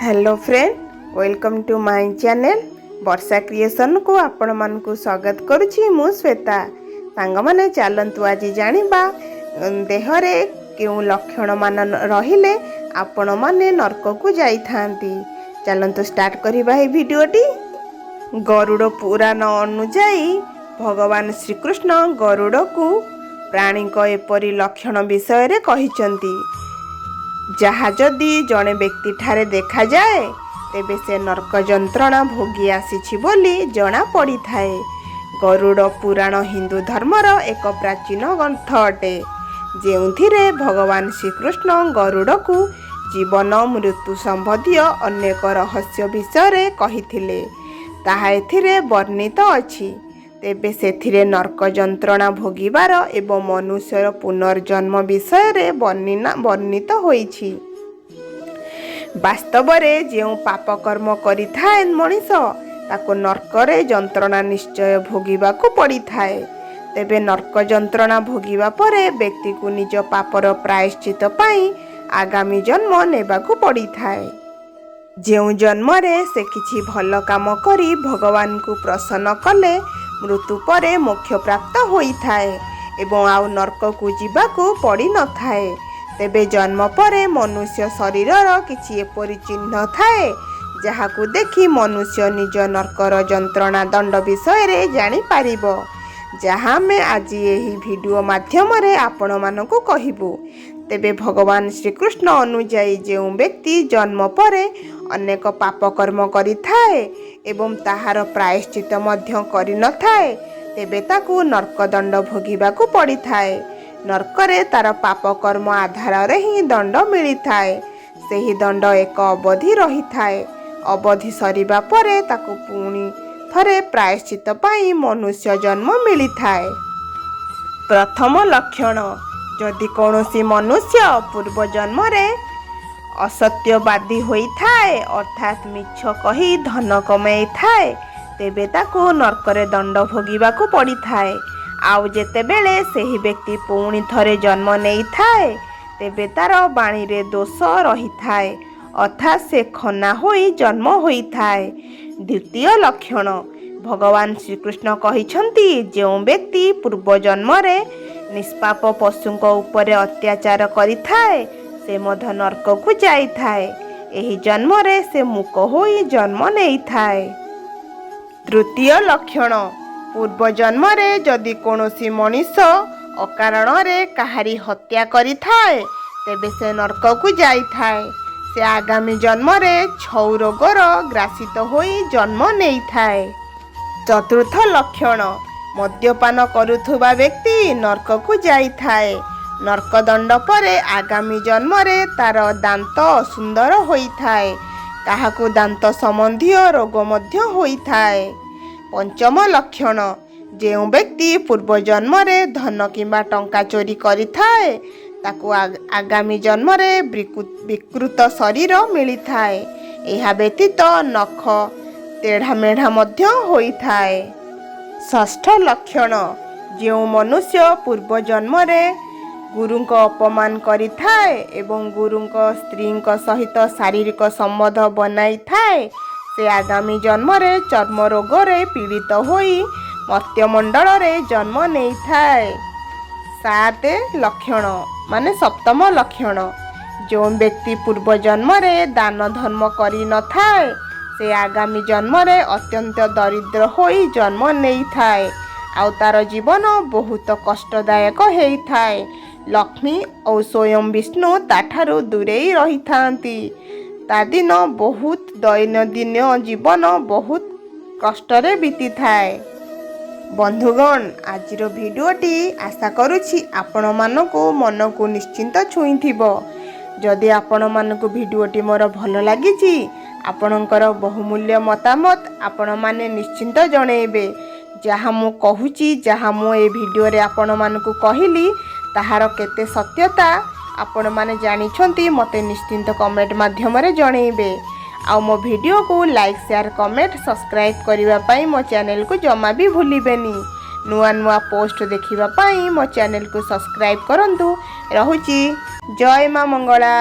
Hello friend, welcome to my channel ବର୍ଷା କ୍ରିଏସନ୍କୁ ଆପଣମାନଙ୍କୁ ସ୍ୱାଗତ କରୁଛି ମୁଁ ଶ୍ୱେତା। ସାଙ୍ଗମାନେ, ଚାଲନ୍ତୁ ଆଜି ଜାଣିବା ଦେହରେ କେଉଁ ଲକ୍ଷଣମାନ ରହିଲେ ଆପଣମାନେ ନର୍କକୁ ଯାଇଥାନ୍ତି। ଚାଲନ୍ତୁ ଷ୍ଟାର୍ଟ କରିବା ଏହି ଭିଡ଼ିଓଟି। ଗରୁଡ଼ ପୁରାଣ ଅନୁଯାୟୀ ଭଗବାନ ଶ୍ରୀକୃଷ୍ଣ ଗରୁଡ଼କୁ ପ୍ରାଣୀଙ୍କ ଏପରି ଲକ୍ଷଣ ବିଷୟରେ କହିଛନ୍ତି, ଯାହା ଯଦି ଜଣେ ବ୍ୟକ୍ତିଠାରେ ଦେଖାଯାଏ, ତେବେ ସେ ନର୍କ ଯନ୍ତ୍ରଣା ଭୋଗି ଆସିଛି ବୋଲି ଜଣା ପଡ଼ିଥାଏ। ଗରୁଡ଼ ପୁରାଣ ହିନ୍ଦୁ ଧର୍ମର ଏକ ପ୍ରାଚୀନ ଗ୍ରନ୍ଥ ଅଟେ, ଯେଉଁଥିରେ ଭଗବାନ ଶ୍ରୀକୃଷ୍ଣ ଗରୁଡ଼କୁ ଜୀବନ ମୃତ୍ୟୁ ସମ୍ବନ୍ଧୀୟ ଅନେକ ରହସ୍ୟ ବିଷୟରେ କହିଥିଲେ, ତାହା ଏଥିରେ ବର୍ଣ୍ଣିତ ଅଛି। ତେବେ ସେଥିରେ ନର୍କ ଯନ୍ତ୍ରଣା ଭୋଗିବାର ଏବଂ ମନୁଷ୍ୟର ପୁନର୍ଜନ୍ମ ବିଷୟରେ ବର୍ଣ୍ଣିତ ହୋଇଛି। ବାସ୍ତବରେ ଯେଉଁ ପାପ କର୍ମ କରିଥାଏ ମଣିଷ, ତାକୁ ନର୍କରେ ଯନ୍ତ୍ରଣା ନିଶ୍ଚୟ ଭୋଗିବାକୁ ପଡ଼ିଥାଏ। ତେବେ ନର୍କ ଯନ୍ତ୍ରଣା ଭୋଗିବା ପରେ ବ୍ୟକ୍ତିକୁ ନିଜ ପାପର ପ୍ରାୟଶ୍ଚିତ ପାଇଁ ଆଗାମୀ ଜନ୍ମ ନେବାକୁ ପଡ଼ିଥାଏ, ଯେଉଁ ଜନ୍ମରେ ସେ କିଛି ଭଲ କାମ କରି ଭଗବାନଙ୍କୁ ପ୍ରସନ୍ନ କଲେ ମୃତ୍ୟୁ ପରେ ମୋକ୍ଷ ପ୍ରାପ୍ତ ହୋଇଥାଏ ଏବଂ ଆଉ ନର୍କକୁ ଯିବାକୁ ପଡ଼ିନଥାଏ। ତେବେ ଜନ୍ମ ପରେ ମନୁଷ୍ୟ ଶରୀରର କିଛି ଏପରି ଚିହ୍ନ ଥାଏ, ଯାହାକୁ ଦେଖି ମନୁଷ୍ୟ ନିଜ ନର୍କର ଯନ୍ତ୍ରଣା ଦଣ୍ଡ ବିଷୟରେ ଜାଣିପାରିବ, ଯାହା ଆମେ ଆଜି ଏହି ଭିଡ଼ିଓ ମାଧ୍ୟମରେ ଆପଣମାନଙ୍କୁ କହିବୁ। ତେବେ ଭଗବାନ ଶ୍ରୀକୃଷ୍ଣ ଅନୁଯାୟୀ ଯେଉଁ ବ୍ୟକ୍ତି ଜନ୍ମ ପରେ ଅନେକ ପାପ କର୍ମ କରିଥାଏ ଏବଂ ତାହାର ପ୍ରାୟଶ୍ଚିତ ମଧ୍ୟ କରିନଥାଏ, ତେବେ ତାକୁ ନର୍କଦଣ୍ଡ ଭୋଗିବାକୁ ପଡ଼ିଥାଏ। ନର୍କରେ ତାର ପାପ କର୍ମ ଆଧାରରେ ହିଁ ଦଣ୍ଡ ମିଳିଥାଏ। ସେହି ଦଣ୍ଡ ଏକ ଅବଧି ରହିଥାଏ। ଅବଧି ସରିବା ପରେ ତାକୁ ପୁଣି ଥରେ ପ୍ରାୟଶ୍ଚିତ ପାଇଁ ମନୁଷ୍ୟ ଜନ୍ମ ମିଳିଥାଏ। ପ୍ରଥମ ଲକ୍ଷଣ, ଯଦି କୌଣସି ମନୁଷ୍ୟ ପୂର୍ବ ଜନ୍ମରେ ଅସତ୍ୟବାଦୀ ହୋଇଥାଏ, ଅର୍ଥାତ୍ ମିଛ କହି ଧନ କମାଇଥାଏ, ତେବେ ତାକୁ ନର୍କରେ ଦଣ୍ଡ ଭୋଗିବାକୁ ପଡ଼ିଥାଏ। ଆଉ ଯେତେବେଳେ ସେହି ବ୍ୟକ୍ତି ପୁଣି ଥରେ ଜନ୍ମ ନେଇଥାଏ, ତେବେ ତାର ବାଣୀରେ ଦୋଷ ରହିଥାଏ, ଅର୍ଥାତ୍ ସେ ଖନା ହୋଇ ଜନ୍ମ ହୋଇଥାଏ। ଦ୍ୱିତୀୟ ଲକ୍ଷଣ, ଭଗବାନ ଶ୍ରୀକୃଷ୍ଣ କହିଛନ୍ତି, ଯେଉଁ ବ୍ୟକ୍ତି ପୂର୍ବ ଜନ୍ମରେ ନିଷ୍ପାପ ପଶୁଙ୍କ ଉପରେ ଅତ୍ୟାଚାର କରିଥାଏ, ସେ ମଧ୍ୟ ନର୍କକୁ ଯାଇଥାଏ। ଏହି ଜନ୍ମରେ ସେ ମୂକ ହୋଇ ଜନ୍ମ ନେଇଥାଏ। ତୃତୀୟ ଲକ୍ଷଣ, ପୂର୍ବ ଜନ୍ମରେ ଯଦି କୌଣସି ମଣିଷ ଅକାରଣରେ କାହାରି ହତ୍ୟା କରିଥାଏ, ତେବେ ସେ ନର୍କକୁ ଯାଇଥାଏ। ସେ ଆଗାମୀ ଜନ୍ମରେ ଛଉ ରୋଗର ଗ୍ରାସିତ ହୋଇ ଜନ୍ମ ନେଇଥାଏ। ଚତୁର୍ଥ ଲକ୍ଷଣ, ମଦ୍ୟପାନ କରୁଥିବା ବ୍ୟକ୍ତି ନର୍କକୁ ଯାଇଥାଏ। ନର୍କଦଣ୍ଡ ପରେ ଆଗାମୀ ଜନ୍ମରେ ତାର ଦାନ୍ତ ଅସୁନ୍ଦର ହୋଇଥାଏ। କାହାକୁ ଦାନ୍ତ ସମ୍ବନ୍ଧୀୟ ରୋଗ ମଧ୍ୟ ହୋଇଥାଏ। ପଞ୍ଚମ ଲକ୍ଷଣ, ଯେଉଁ ବ୍ୟକ୍ତି ପୂର୍ବ ଜନ୍ମରେ ଧନ କିମ୍ବା ଟଙ୍କା ଚୋରି କରିଥାଏ, ତାକୁ ଆଗାମୀ ଜନ୍ମରେ ବିକୃତ ଶରୀର ମିଳିଥାଏ। ଏହା ବ୍ୟତୀତ ନଖ ତେଢ଼ାମେଢ଼ା ମଧ୍ୟ ହୋଇଥାଏ। ଷଷ୍ଠ ଲକ୍ଷଣ, ଯେଉଁ ମନୁଷ୍ୟ ପୂର୍ବ ଜନ୍ମରେ ଗୁରୁଙ୍କ ଅପମାନ କରିଥାଏ ଏବଂ ଗୁରୁଙ୍କ ସ୍ତ୍ରୀଙ୍କ ସହିତ ଶାରୀରିକ ସମ୍ବନ୍ଧ ବନାଇଥାଏ, ସେ ଆଗାମୀ ଜନ୍ମରେ ଚର୍ମ ରୋଗରେ ପୀଡ଼ିତ ହୋଇ ମର୍ତ୍ତ୍ୟମଣ୍ଡଳରେ ଜନ୍ମ ନେଇଥାଏ। ସାତ ଲକ୍ଷଣ ମାନେ ସପ୍ତମ ଲକ୍ଷଣ, ଯେଉଁ ବ୍ୟକ୍ତି ପୂର୍ବ ଜନ୍ମରେ ଦାନ ଧର୍ମ କରିନଥାଏ, ସେ ଆଗାମୀ ଜନ୍ମରେ ଅତ୍ୟନ୍ତ ଦରିଦ୍ର ହୋଇ ଜନ୍ମ ନେଇଥାଏ ଆଉ ତାର ଜୀବନ ବହୁତ କଷ୍ଟଦାୟକ ହେଇଥାଏ। ଲକ୍ଷ୍ମୀ ଓ ସ୍ୱୟଂ ବିଷ୍ଣୁ ତାଠାରୁ ଦୂରେଇ ରହିଥାନ୍ତି। ତା ଦିନ ବହୁତ ଦୈନନ୍ଦିନ ଜୀବନ ବହୁତ କଷ୍ଟରେ ବିତିଥାଏ। ବନ୍ଧୁଗଣ, ଆଜିର ଭିଡ଼ିଓଟି ଆଶା କରୁଛି ଆପଣମାନଙ୍କୁ ମନକୁ ନିଶ୍ଚିନ୍ତ ଛୁଇଁଥିବ। ଯଦି ଆପଣମାନଙ୍କୁ ଭିଡ଼ିଓଟି ମୋର ଭଲ ଲାଗିଛି, ଆପଣଙ୍କର ବହୁମୂଲ୍ୟ ମତାମତ ଆପଣମାନେ ନିଶ୍ଚିନ୍ତ ଜଣେଇବେ। ଯାହା ମୁଁ କହୁଛି, ଯାହା ମୁଁ ଏ ଭିଡ଼ିଓରେ ଆପଣମାନଙ୍କୁ କହିଲି, ତାହାର କେତେ ସତ୍ୟତା ଆପଣମାନେ ଜାଣିଛନ୍ତି, ମୋତେ ନିଶ୍ଚିନ୍ତ କମେଣ୍ଟ ମାଧ୍ୟମରେ ଜଣେଇବେ। ଆଉ ମୋ ଭିଡ଼ିଓକୁ ଲାଇକ୍, ସେୟାର, କମେଣ୍ଟ, ସବସ୍କ୍ରାଇବ୍ କରିବା ପାଇଁ ମୋ ଚ୍ୟାନେଲକୁ ଜମା ବି ଭୁଲିବେନି। ନୂଆ ନୂଆ ପୋଷ୍ଟ ଦେଖିବା ପାଇଁ ମୋ ଚ୍ୟାନେଲକୁ ସବସ୍କ୍ରାଇବ୍ କରନ୍ତୁ। ରହୁଛି, ଜୟ ମା ମଙ୍ଗଳା।